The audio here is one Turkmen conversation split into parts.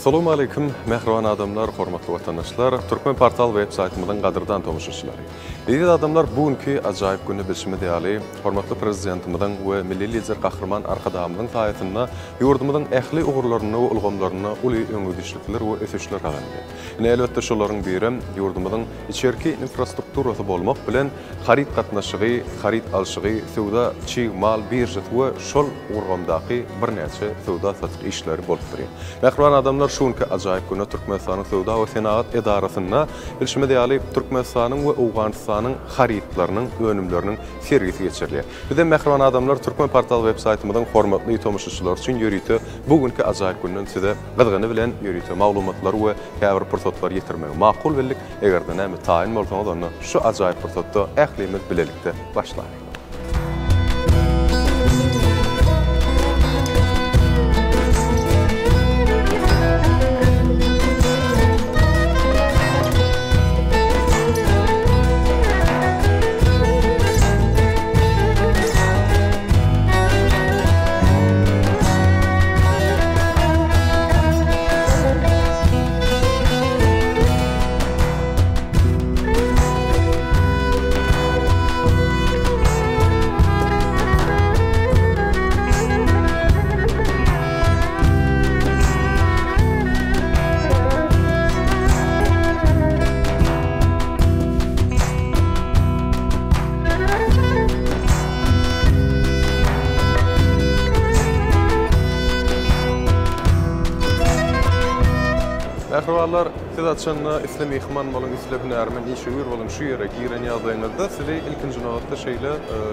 Salowmaleýkim, mähriban adamlar, hormatly watandaşlar, Türkmen portal web saýtymyzyň gadyrdan tomaşaçylary. Eziz adamlar, bu günki ajaýyp günde bilşimiz ýaly, hormatly Prezidentimiziň we Milli Lider Gahryman Arkadagymyzyň saýasynda ýurdumyzyň ähli ugurlarynda we ulgamlarynda uly öňegidişlikler we ösüşler gazanylýar. Ine, elbetde, şolaryň birem ýurdumyzyň içerki infrastrukturasy bolmak bilen, haryt gatnaşygy, haryt alşygy, söwda çig mal biržasy we şol ulgamdaky birnäçe söwda-satyk işleri bolup durýar. Mähriban adamlar, şu günki ajaýyp günde Türkmenistanyň Söwda we senagat edarasynda, bilşimiz ýaly, Türkmenistanyň we Owganystanyň harytlarynyň, önümleriniň sergisi geçirilýär. Bizem mähriban adamlar, Türkmenportal web saýtymyzyň hormatly tomaşaçylary üçin ýörite bu günki ajaýyp günden size gyzgyny bilen ýörite maglumatlary we käbir pursatlary ýetirmegi makul bildik. Eger-de näme taýyn bolsaňyz onda şu ajaýyp pursatda ählimiz bilelikde başlaýlyň. Mähribanlar, siz haçanda isle myhman boluň, isle hünärmen, işewür boluň, şu ýere giren ýagdaýyňyzda sizi ilkinji nobatda şeýle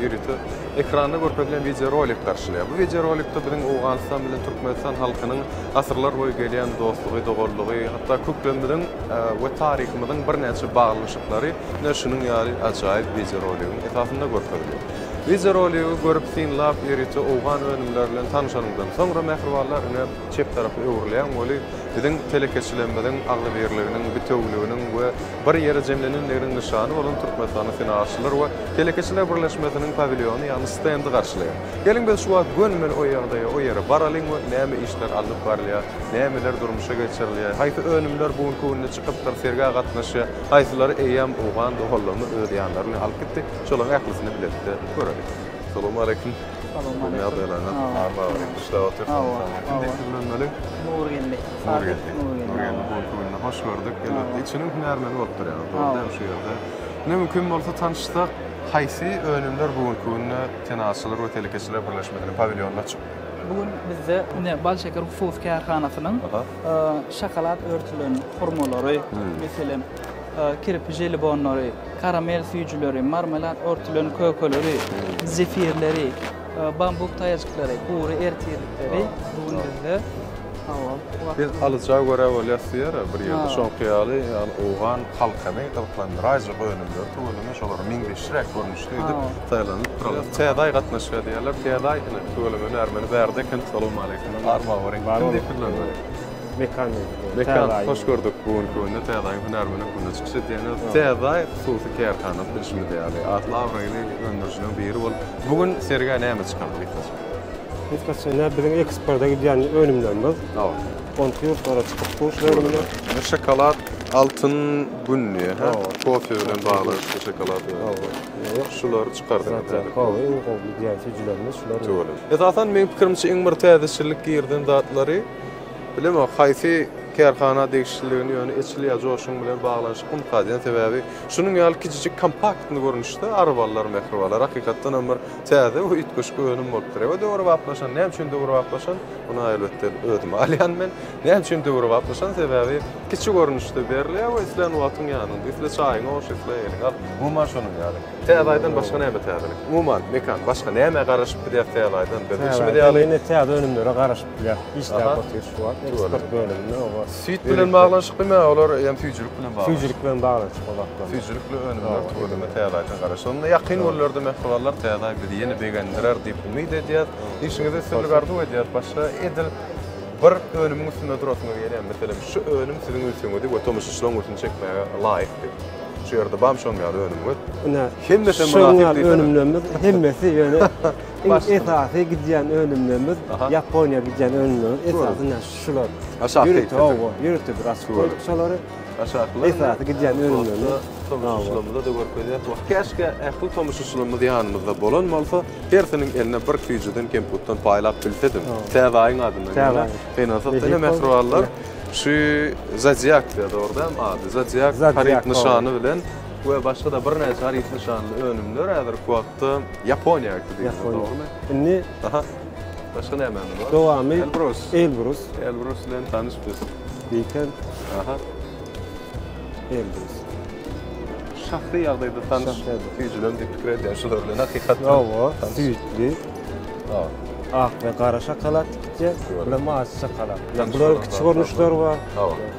ýörite ekranda görkezilen wideorolik garşylaýar. Bu wideorolikde biziň Owganystan bilen Türkmenistan halkynyň asyrlar boýy gelýän dostlugy, doganlygy, hatda köklerimiziň we taryhymyzyň birnäçe baglanyşyklary ine şunuň ýaly ajaýyp wideoroligiň esasynda görkezilýär. Wideoroligi görüp, synlap, ýörite owgan önümleri bilen tanyşanyňdan soňra mähribanlar ine çep tarapa öwrülýäň weli biziň telekeçilerimiziň agzybirliginiň, bitewüliginiň we bir ýere jemlenendiginiň nyşany bolan Türkmenistanyň Senagatçylar we telekeçiler birleşmesiniň pawilýony ýagny stendi garşylaýar. Geliň biz şu wagt gönümel o ýagdaýa, o ýere baralyň we näme işler alnyp barylýar, nämeler durmuşa geçirilýär, haýsy önümler bu günki günde çykypdyr, sergä gatnaşýar, haýsylary eýýäm owgan doganlarymyz öz ýanlary bilen alyp gitdi, şolaryň ählisini bilelikde göreliň. Salowmaleýkim. Salowmaleýkim. Ýagdaýlaryňyz? Işläp otyrsyňyz. Kim diýip ýüzlenmeli? Nurgeldi. Nurgeldi. Nurgeldi bu günki günde hoş gördük. Elbetde içiniň hünärmeni bolup durýaňyz. Dogry dälmi şu ýerde? Ine mümkin bolsa tanyşsak, haýsy önümler bu günki günde Senagatçylar we telekeçiler birleşmesiniň pawilýonynda çykdy? Bu gün bizde ine Bal şeker hususy kärhanasynyň şokolad örtülen hurmalary, meselem, kirpi želibonlary, karamel süýjüleri, marmelad örtülen kökeleri, zefirleri, bambuk taýajyklary, gury ertirlikleri bu gün bizde. Hawa. Biz alyja görä bolýas diýer-ä bir ýerde şoňky ýaly, ýagny owgan halkyny gyzyklandyraýjak önümleri tüweleme şolara meňzeşräk görnüşde edip saýlanyp durarlar. Täze aý gatnaşýar diýýärler. Täze aý ine tüweleme hünärmeni bärde eken. Salowmaleýkim. Arma baryň. Kim diýip ýüzlenmeli? Mekan. Mekan, hoş gördük. Bu günki günde Täze aýyň hünärmeni hökmünde çykyş edýäňiz. Täze aý hususy kärhanasy bilşimiz ýaly, atly-abraýly öndürijileriň biri bolup, bu gün sergä näme çykardy gysgaça? Gysgaça ine biziň eksporta gidýän önümlerimiz. Hawa. Goňşy ýurtlara çykyp dur şu önümler. Ine şokolad Altyn gün diýýär, hä? Kofe bilen baglanyşykly şokolad. Hawa. Şulary çykardyňyz täze. Hawa, iň gowy gidýän süýjülerimiz şular. Tüweleme. Esasan meň pikirimçe iň bir täzeçillik girizen zatlary Bilemok haýsy kärhana degişliligini ýöne Eçil ýa Joşgun bilen baglanyşyklymyka diýen sebäbi şunuň ýaly kiçijik kompaktny görnüşde arabalylar mähribanlar hakykatdan hem bir täze we üýtgeşik önüm bolup durýar we döwrebaplaşan. Näme üçin döwrebaplaşan? Muny elbetde özüme alýan men. Näme üçin döwrebaplaşan? Sebäbi kiçi görnüşde berilýär we islän wagtyň ýanyňda, isle çaýyňy goş, isle eliňe al. Umuman şonuň ýaly. Täze aýdan başga näme täzelik? Umuman, Mekan, başga nämä garaşyp bilýäris täze aýdan? Biz bilşimiz ýaly. Ýene täze önümlere garaşyp bilýäris. Işläp otyrys şu wagt eksport bölüminde. Oba. Süýt bilen baglanyşyklymy olar ýa süýjülik bilen baglanyşykly? Süýjülik bilen baglanyşykly zatlar. Süýjülikli önümler tüweleme täze aýdan garaşyp. Onda ýakyn günlerde mähribanlar täze aý bizi ýene begendirer diýip umyt edýäris. Işiňizde üstünlik arzuw edýäris. Başga edil bir önümiň üstünde durasyňyz gelýär. Meselem, şu önüm siziň ünsüňizi we tomaşaçylaryň ünsüni çekmäge laýyk diýip. Şu ýerde bam şoň ýaly önümiňiz. Ine, Hemmesi şoň mynasyp ýaly diýsene. önümlerimiz hemmesi ýöne iň Başda. esasy gidýän önümlerimiz Ýaponiýa gidýän önümlerimiz esasy ine şular. Aşakda Ýörite ýetirdik. hawa, ýörite bir açyp Tüweleme. goýduk şolary. Aşaklar Esasy gidýän önümlerimiz. Tomaşaçylarymyza-da görkezýäs. Wah, käşgä ähli tomaşaçylarymyz ýanymyzda bolan bolsa, hersiniň eline bir süýjüden kemputdan paýlap bilsedim. Täze aýyň adyndan. Täze aýyň. Gynansak-da ine mähribanlar, şu Zodiak diýýär, dogry dälmi ady? Zodiak haryt nyşany bilen we başga-da birnäçe haryt nyşanly önümler häzirki wagtda Ýaponiýa gitdi diýdiňiz, dogrumy? Indi Aha. Başga nämämiz bar? Dowamy Elbrus. Elbrus. Elbrus bilen tanyş biz. Diýken. Aha. Elbrus. Şahsy ýagdaýda tanyş süýjülen diýip pikir edýän şular bilen hakykatdan. Hawa, süýtli. Ak we gara şokolad tikje, bular mawy şokolad. Bularyň kiçi görnüşleri bar.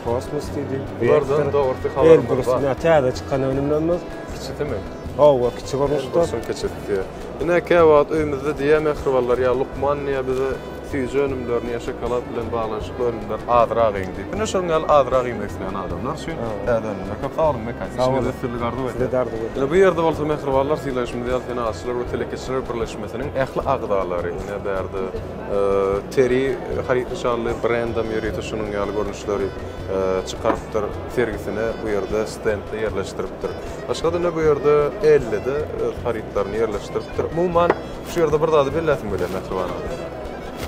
Kosmos diýdi. Bulardan dogrusy habarymyz bar. Elbrus täze çykan önümlerimiz. Kiçisimi? Hawa, kiçi görnüşde. Elbrusyň kiçisi. Ine käwagt öýümizde diýýär mähribanlar ýa lukman diýýär bize süýji önümlerini ýa şokolad bilen baglanyşykly önümleri azrak iýiň diýip. Ine şonuň ýaly azrak iýmek isleýän adamlar üçin täze önümler. Köp sag boluň Mekan. Işiňizde üstünlik arzuw edýän. Size-de arzuw edýän. Ine bu ýerde bolsa mähribanlar sylaýşymyz ýaly Senagatçylar we telekeçiler birleşmesiniň ähli agzalary ine bärde Teri haryt nyşanly brendem ýörite şunuň ýaly görnüşleri çykarypdyr sergisine bu ýerde stendde ýerleşdiripdir. Başga-da ine bu ýerde Elle-de öz harytlaryny ýerleşdiripdir. Umuman, şu ýerde bir zady belläsim gelýär, mähriban adam.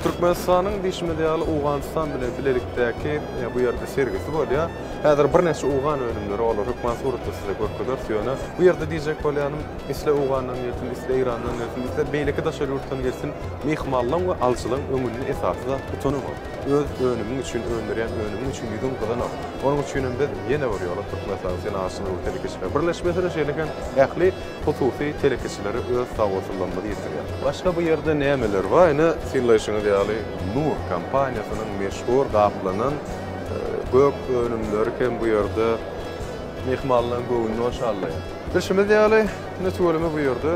Türkmenistanyň diýşimiz ýaly Owganystan bilen bilelikdäki bu ýerde sergisi bolýar. Häzir birnäçe owgan önümleri olar hökman suratda size görkezeris. Ýöne bu ýerde diýjek bolýanym, isle Owgandan gelsin, isle Eýrandan gelsin, isle beýleki daşary ýurtdan gelsin, myhmanlaň we alyjylaň öňünde esasy zat utananok. Öz önümiň üçin, öndürýän önümiň üçin ýüzüň gyzanok. Onuň üçin hem biz ýene bir ýola Türkmenistanyň Senagatçylar we telekeçiler birleşmesine, şeýle hem ähli hususy telekeçilere öz sagbolsunlarymyzy ýetirýäris. Başga bu ýerde nämeler bar? Ine, synlaýşyňyz ýaly, Nur kompaniýasynyň meşhur gaplanan gök önümleri hem bu ýerde myhmanlaryň göwnüni hoşallaýar. Bilşimiz ýaly, ine tüweleme bu ýerde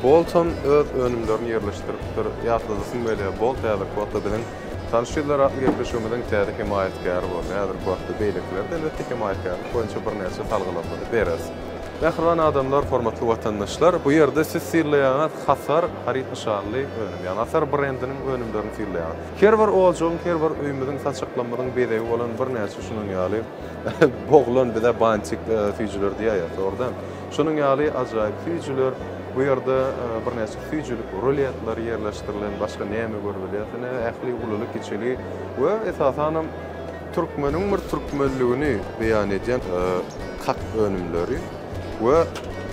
Bolton öz önümlerini ýerleşdiripdir. Ýatladasym gelýär, Bolt häzirki wagtda biziň Tanyş ýüzler atly gepleşigimiziň täze hemaýatkäri boldy. Häzirki wagtda beýlekiler-de elbetde hemaýatkärlik boýunça birnäçe salgylarymyzy bereris. Mähriban adamlar, hormatly watandaşlar, bu ýerde siz synlaýaňyz Hasar haryt nyşanly önüm, ýagny Hasar brendiniň önümlerini synlaýaňyz. Her bir ojagyň, her bir öýümiziň, saçaklarymyzyň bezegi bolan birnäçe şunuň ýaly boglan bize bantik süýjüler diýýär, dogry dälmi? Şunuň ýaly ajaýyp süýjüler, bu ýerde birnäçe süýjülik ruletleri ýerleşdirilen, başga näme görübilýär, ine, ähli ululy-kiçili we esasanam türkmeniň bir türkmenligini beýan edýän kak önümleri we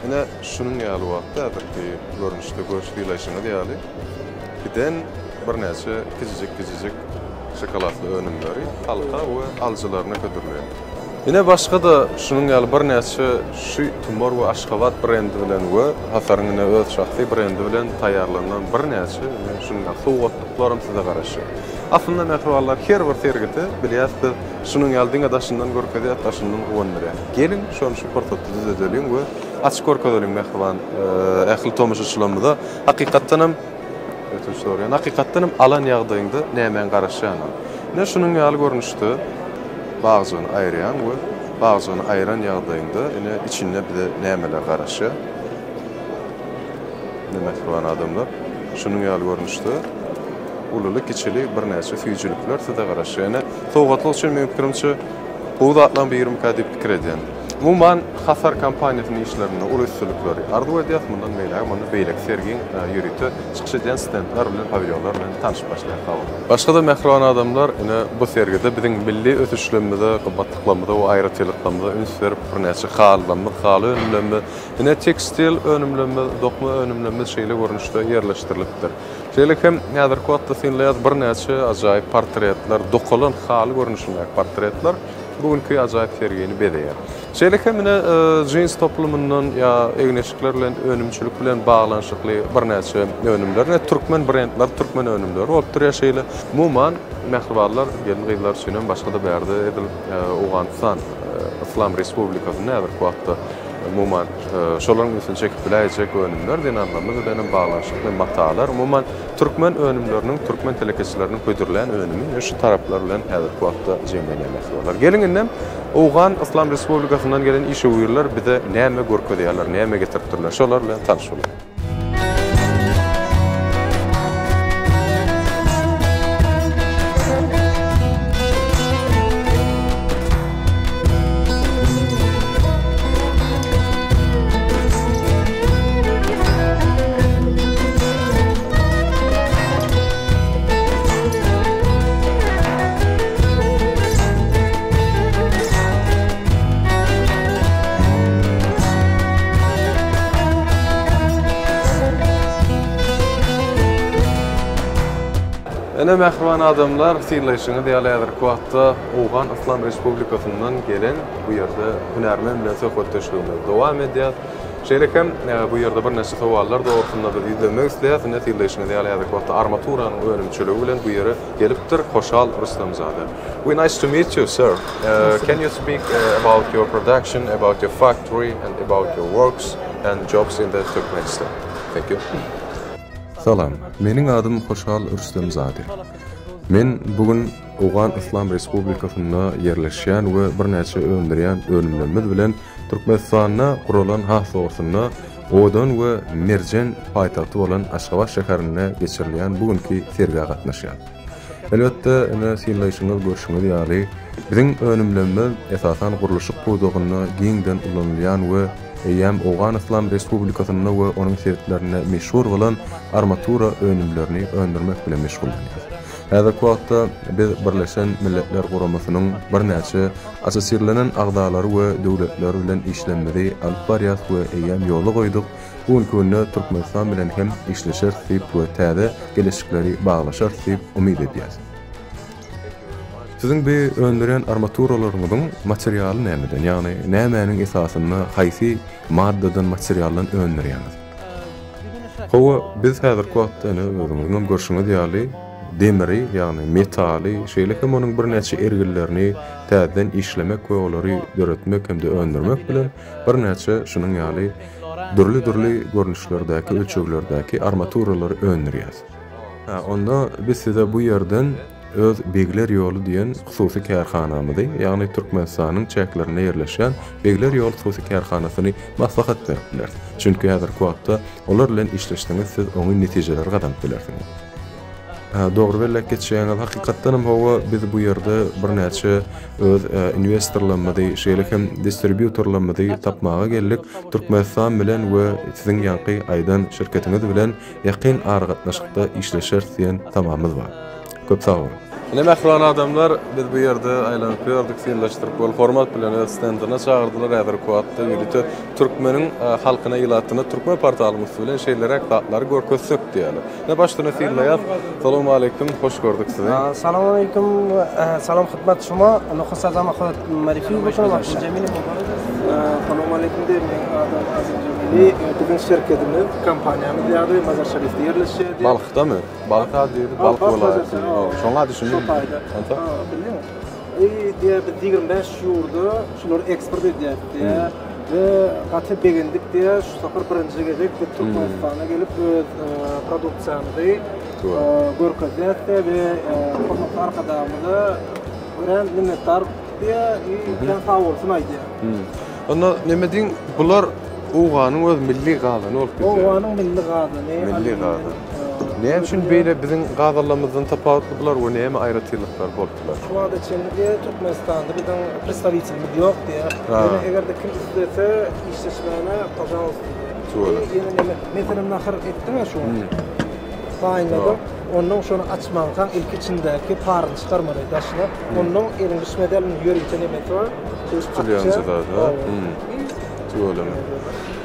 ine şunuň ýaly wagtda häzirki görnüşde görüş sylaýşyňyz ýaly giden birnäçe kiçijik-kiçijik şokoladly önümleri halka we alyjylaryna hödürleýär. Ine başga-da şunuň ýaly birnäçe şu Tumar we Aşgabat brendi bilen we Hasaryň ine öz şahsy brendi bilen taýýarlanylan birnäçe ine şunuň ýaly sowgatlyklaram size garaşýar. Aslynda mähribanlar her bir sergide bilýäs biz şunuň ýaly diňe daşyndan görkezýäs, daşyndan guwandyrýas. Geliň şony şu pursatda düzedeliň we açyp görkezeliň mähriban ähli tomaşaçylarymyza. Hakykatdanam Ötünç soraýan. Hakykatdan hem alan ýagdaýyňda nämäň garaşýanyny. Ine şunuň ýaly görnüşde bagjygyny aýyrýaň we bagjygyny aýyran ýagdaýyňda ine içinde bize nämeler garaşýar. Ine mähriban adamlar, şunuň ýaly görnüşde ululy-kiçili birnäçe süýjülikler size garaşýar. Ine sowgatlyk üçin meniň pikirimçe gowy zatlaryň birimikä diýip pikir edýän. Umuman, Hasar kompaniýasynyň işlerinde uly üstünlikleri arzuw edýäs. Mundan beýlägem onda beýleki sergiň ýörite çykyş edýän stendler bilen, pawilýonlar bilen tanşyp başlaýas. Sag boluň. Başga-da mähriban adamlar, ine, bu sergide biziň milli ösüşlerimize, gymmatlyklarymyza we aýratynlyklarymyza üns berip, birnäçe halylarymyz, haly önümlerimiz, ine, tekstil önümlerimiz, dokma önümlerimiz şeýle görnüşde ýerleşdirilipdir. Şeýle hem häzirki wagtda synlaýas birnäçe ajaýyp portretler, dokalan haly görnüşindäki portretler bu günki ajaýyp sergini bezeýär. Şeýle hem ine jins toplumyndan ýa egin-eşikler bilen önümçilik bilen baglanyşykly birnäçe önümler, ine türkmen brendleri, türkmen önümleri bolup durýar şeýle. Umuman, mähribanlar, gelin-gyzlar üçin hem başga-da bärde edil Owganystan Yslam Respublikasynda häzirki wagtda Umuman, şolaryň ünsüni çekip biläýjek önümler, zenanlarymyz bilen hem baglanyşykly matalar, umuman, türkmen önümleriniň, türkmen telekeçileriniň hödürlän önümi ine şu taraplar bilen häzirki wagtda jemlenýär mähribanlar. Geliň indem Owgan Yslam Respublikasyndan gelen işewürler bize näme görkezýärler, näme getiripdirler, şolar bilen tanyş bolalyň. Ine mähriban adamlar, synlaýşyňyz ýaly häzirki wagtda Owgan Yslam Respublikasyndan gelen bu ýerde hünärmen bilen söhbetdeşligimizi dowam edýäs. Şeýle hem bu ýerde birnäçe sowallar dogrusynda biz ýüzlenmek isleýäs. Ine synlaýşyňyz ýaly häzirki wagtda armaturanyň önümçiligi bilen bu ýere gelipdir Hoşal Rustamzade. We nice to meet you sir. Can you speak about your production, about your factory and about your works and jobs in the Turkmenistan? Thank you. Salam, meniň adym Hoşal Rüstemzade. Men bu gün Owgan Yslam Respublikasynda ýerleşýän we birnäçe öndürýän önümlerimiz bilen Türkmenistanda guralan has dogrusynda owadan we merjen paýtagty bolan Aşgabat şäherinde geçirilýän bu günki sergä gatnaşýan. Elbetde, ine, synlaýşyňyz, görşüňiz ýaly, biziň önümlerimiz, esasan, gurluşyk pudagynda giňden ulanylýan we eýýäm Owgan Yslam Respublikasynda we onuň sebitlerinde meşhur bolan armatura önümlerini öndürmek bilen meşgullanýarys. Häzirki wagtda biz Birleşen Milletler Guramasynyň birnäçe assosirlenen agzalary we döwletleri bilen işlemimizi alyp barýarys we eýýäm ýola goýduk. Bu günki günde Türkmenistan bilen hem işleşeris diýip we täze geleşikleri baglaşarys diýip umyt edýäs. Siziň bu öndürýän armaturalaryňyzyň materialy nämeden, ýagny nämäniň esasynda, haýsy maddadan, materialdan öndürýäňiz? Hawa, biz häzirki wagtda ine özüňiziňem görşüňiz ýaly demiri, ýagny metaly, şeýle hem onuň birnäçe erginlerini täzeden işlemek we olary döretmek hem-de öndürmek bilen birnäçe şunuň ýaly dürli-dürli görnüşlerdäki, ölçeglerdäki armaturalary öndürýäs. Hä, onda biz size bu ýerden öz Begler ýoly diýen hususy kärhanamyzy, ýagny Türkmenistanyň çäklerinde ýerleşýän Begler ýoly hususy kärhanasyny maslahat berip bileris. Çünki häzirki wagtda olar bilen işleşseňiz siz oňyn netijeleri gazanyp bilersiňiz. Hä, dogry belläp geçýäňiz. Hakykatdan hem hawa, biz bu ýerde birnäçe öz inwestorlarymyzy, şeýle hem distribýutorlarymyzy tapmaga geldik. Türkmenistan bilen we siziň ýaňky aýdan şirketiňiz bilen ýakyn aragatnaşykda işleşeris diýen tamamyz bar. Köp sag boluň. Ine mähriban adamlar, biz bu ýerde aýlanyp ýördük, synlaşdyryp bol hormat bilen öz stendine çagyrdylar. Häzirki wagtda ýörite türkmeniň halkyna, ilatyna türkmen portalyň üsti bilen şeýleräk zatlary görkezsek diýýärler. Ine başlygyny synlaýas. Salowmaleýkim, hoş gördük sizi. Salowmaleýkim, salam hytmat şuma. Nuhus azam ahmet marifi bolan Jemili Salowmaleýkim diýip, meniň adym Azim Jemili. Biziň şirketimiz, kompaniýamyz ýaly Mazar Şerifde ýerleşýär. Balhdamy? Balh ady, Balh welaýaty. Şoňa düşündim. Şo taýda. Bildiňmi? Diýýär, biz 25 ýurda şulary eksport edýäris diýýär. We gaty begendik diýýär, şu sapar birinji gezek biz Türkmenistana gelip öz produksiýamyzy görkezýäris diýýär we hormatly Arkadagymyza örän minnetdar diýýär i kän sag bolsun aýdýar. Onda neme diýiň, bular Owganyň öz milli gazany bolup gidýär. Owganyň milli gazany. Milli gazany. Näme üçin beýle biziň gazanlarymyzdan tapawutly bular we näme aýratynlyklary bolup biler? Şu wagta çenli diýýär Türkmenistanda biziň predstawitelimiz ýok diýýär. Ýöne eger-de kim islese işleşmäne pažalsta diýýär. Tüweleme. Ýene neme, meselem nahar etdiň-ä şu wagt. Taýynladyň, onnoň şony açmankaň ilki içindäki paryny çykarmaly daşyna. Onnoň eliň bişmedi ýaly ýörite nemesi bar. Tutulýan zat, ha? Tüweleme.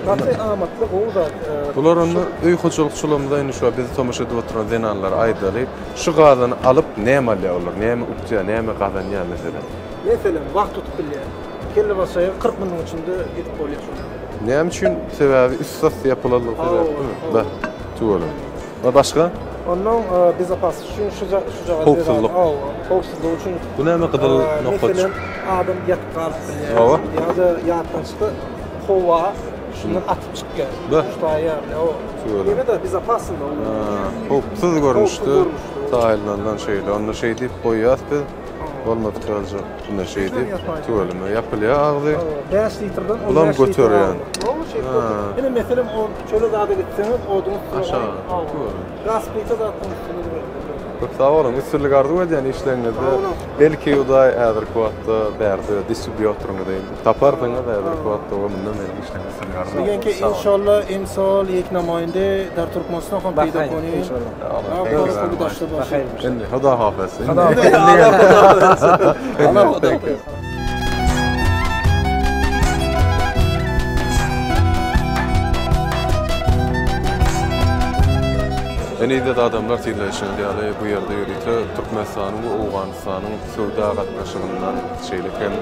Gaty amatly gowy zat. Bular onda öý hojalykçylarymyza indi şu bizi tomaşa edip oturan zenanlara aýdaly, şu gazany alyp näme alýar olar, näme utýar, näme gazanýar meselem? Meselem, wagt utup bilýär. Kellebaşaýy 40 minutyň içinde edip bolýar şony. Näme üçin? Sebäbi üsti asty ýapylanlygy sebäplimi? Hawa. Tüweleme. We başga? Onnoň bezopaslyk üçin şujagaz Howpsuzlyk. Hawa, howpsuzlyk üçin. Bu näme gyzyl nokatjyk? Meselem, adam ýatyp galyp bilýär. Hawa. Ýa-da ýatdan çyksa, howa şundan atyp çykýar. Be. Şu taýýar. Hawa. Tüweleme. Ýene-de bezopasnyý. Howpsuz görnüşde taýynlanylan şeýle. Onda şeý diýip goýýas biz. Bolmadyk ýalyja ine şeý diýip tüweleme ýapylýar agzy. 5 litrden 15 litre. Bulam göterýän. Hawa, şeýdip göterýär. Ine meselem o çöle zada gitseňiz oduň üstüne Aşagy. Tüweleme. Gaz plita zatlaryň üstüne goýup. Köp sag boluň. Üstünlik arzuw edýän işleriňizde. Belki Hudaý häzirki wagtda bärde distribýutoryňyzy taparsyňyz häzirki wagtda we mundan beýläk işleriňizde üstünlik arzuw edýän. Meňki inşallah imsal ýek namoýinde dar Türkmenistan ham peýda koni. Indi Huda hafez. Huda hafez. Heniz-de adamlar synlaýşyňyz ýaly, bu ýerde ýörite Türkmenistanyň we Owganystanyň söwda gatnaşygyndan, şeýle hem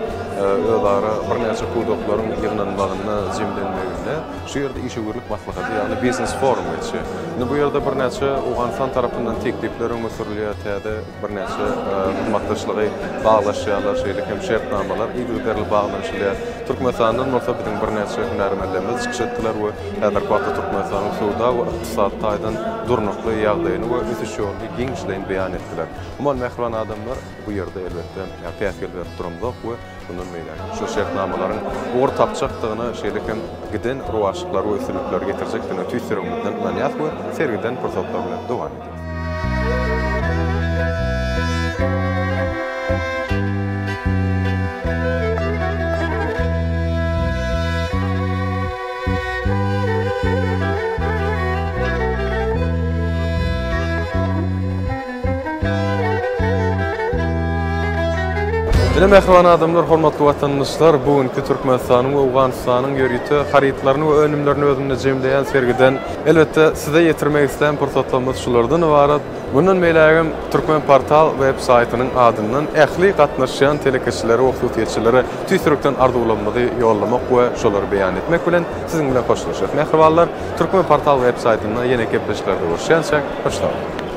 özara birnäçe pudaklaryň ýygnanmagynda, jemlenmeginde şu ýerde işewürlik maslahaty, ýagny biznes-forum geçýär. Indi bu ýerde birnäçe Owganystan tarapyndan teklipler öňe sürülýär, täze birnäçe hyzmatdaşlygy baglaşýarlar, şeýle hem şertnamalar yzygiderli baglanyşylýar. Türkmenistandan bolsa biziň birnäçe hünärmenlerimiz çykyş etdiler we häzirki wagtda Türkmenistanyň söwda we ykdysady taýdan durnukly ýagdaýyny we ösüş ýoluny giňişleýin beýan etdiler. Umuman, mähriban adamlar, bu ýerde, elbetde, päsgel berip duramzok we mundan beýläk şu şertnamalaryň ugur tapjakdygyna, şeýle hem giden rowaçlyklary we üstünlikleri getirjekdigine tüýs ýüregimizden ynanýas we sergiden pursatlar bilen dowam edýäs. Ine mähriban adamlar, hormatly watandaşlar, bu günki Türkmenistanyň we Owganystanyň ýörite harytlaryny we önümlerini özünde jemleýän sergiden elbetde size ýetirmek islän pursatlarymyz şulardan ybarat. Mundan beýlägem Türkmenportal web saýtynyň adyndan ähli gatnaşýan telekeçilere we hususyýetçilere tüýs ýürekden arzuwlarymyzy ýollamak we şolary beýan etmek bilen siziň bilen hoşlaşýas. Mähribanlar, Türkmenportal web saýtynda ýene gepleşiklerde görüşýänçäk, hoş sag boluň!